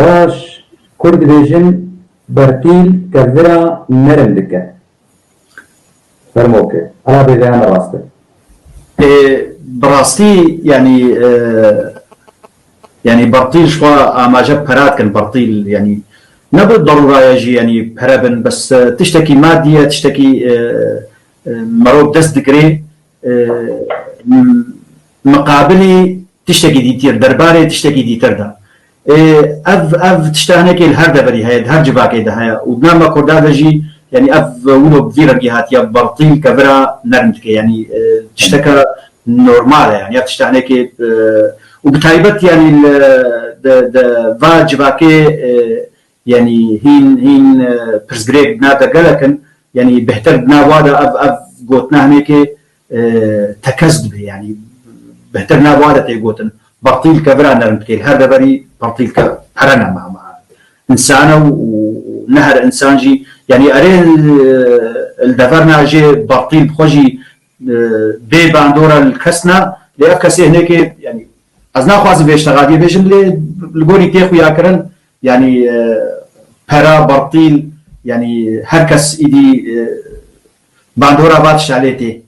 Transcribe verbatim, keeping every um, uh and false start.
Baş, Kurd dibêjin, bertîl kevira nerm dike. Fermo ke, ala bêveya me rast e. Ê, bi rastî, yanî, e, yanî bertîl ji xwe amaje pera dikin, bertîl, yanî ne bi derûra ye jî, yanî pere bin, bes, e, tiştekî madî ye, tiştekî, e, e, merov dest digirê, e, m-, miqabilî tiştekî dîtir, derbarê tiştekî dîtir de. E, ev, ev tişta hinekê li her deverî heye, di her civakê de heye. Û di nav me Kurda de jî, yanî ev wilo bi vî rengî hatiye, bertîl kevira nerm dike. Yanî, e, tişteke normal e. Yanî ev tişta hinekê, e, û bi taybet, yanî li, de, de va civakê, e, yanî hîn, hîn, e, pirsgirêk di nav de gelek in. Yanî bêhtir di nav wa de ev, ev gotina hinekê, e, tekez dibe. Yanî bêhtir nav wa de tê gotin. Bertîl kevira nerm dike. Li her deverî bertîl ke pere ne ma, ma. Însan e û, û ne her însan jî. Yanî erê, e, li dever na jê bertîl bi xwe jî, e, bê bandora li kes ne. Lê ev kesê hinekê, yanî ez naxwazim vê ştexadiyê bêjim, lê li gorî tê xuyakirin, yanî, e, pera, bertîl, yanî her kes îdî, e, bandora va tişta lê tê.